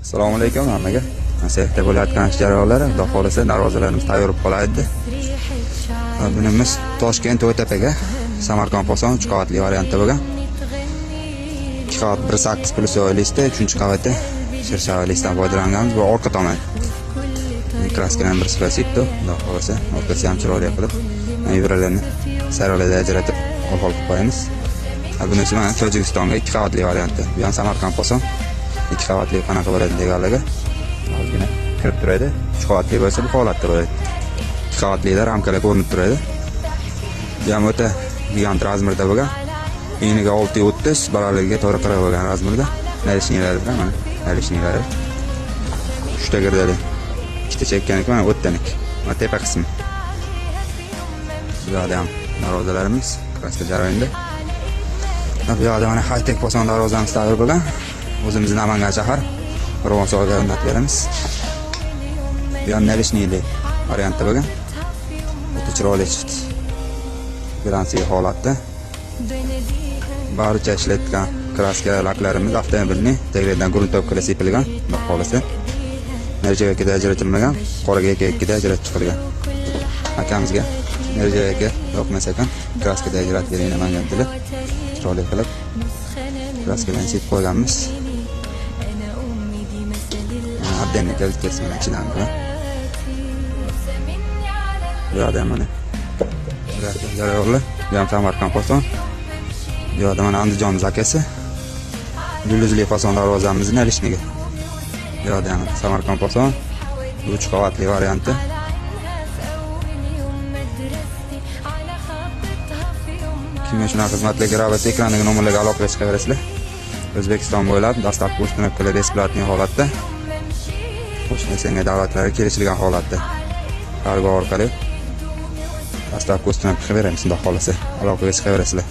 Assalomu alaykum hammaga. Sexda bo'layotgan ish jarayonlari, xudo xohlasa darvozalarimiz tayyor bo'lib qoladi. Bunimiz Toshkent To'ytepaga Samarqand Poson 3 qavatli variantda bo'lgan. 2 qavat 1.8 плюс listda, 3-qavatda шершавый listdan foydalanganmiz. Bu orqa tomon. Краска dan bir sifat sepdi, xudo xohlasa orqasi ham chiroyli qilib, ibralarni saralada ajratib, hol qilib qo'yamiz. Bunisi mana Tojikistonga 2 qavatli varianti. Bu ham Samarqand Poson 2 qavatli qanaqa bo'ladi deganlarga ozgina kirib turadi. 3 qavatli bo'lsa bu holatda bo'ladi. 2 qavatlida ramkalar ko'rinib turadi. Bu ham o'ta gigant размер da bo'lgan. Eniga 6.30, balandligiga 4.40 bo'lgan размер da. Наличный lari bilan mana наличный lari. 3 ta girdali. Ikkita chekkaniki mana o'tdaniki. Mana tepa qismi. Bu yoqda ham darvozalarimiz краска jarayonida. Bu yoqda mana high-tech poson darvozamiz tayyor bo'lgan. O'zimizni Namangan shahar Ro'g'onsoyga o'rnatib beramiz. Bu ham наличный li variantda bo'lgan. O'ta chiroyli chiqdi. Глянцевый holatda. Barcha ishlatgan краска laklarimiz avtomobilni taglardan грунтовка lar sepilgan, xudo xohlasa. Нержавейка da ajratilmagan, qora гайка ikkida ajratib chiqilgan. Akamizga нержавейка yoqmas ekan, краска da ajratib bering Namangan tili. Chiroyli qilib краска larni sepib qo'yganmiz. Отдельно kalitkasi mana ichidan bilan. Bu yoqda ham mana jarayonlar. Bu ham Samarqand fason. Bu yoqda mana Andijon заказ i. Yulduzli fason darvozamizni наличный ga. Bu yoqda ham Samarqand fason. Bu 3 qavatli varianti. Kimga shunaqa xizmatlar kerak bo'lsa, ekrandagi nomerlarga aloqaga chiqaverasizlar. O'zbekiston bo'ylab доставка, установка lar бесплатный holatda. Qo'shni СНГ davlatlari kelishilgan holatda. Kargo orqali доставка, установка qilib beramiz, xudo xohlasa. Aloqaga chiqaverasizlar.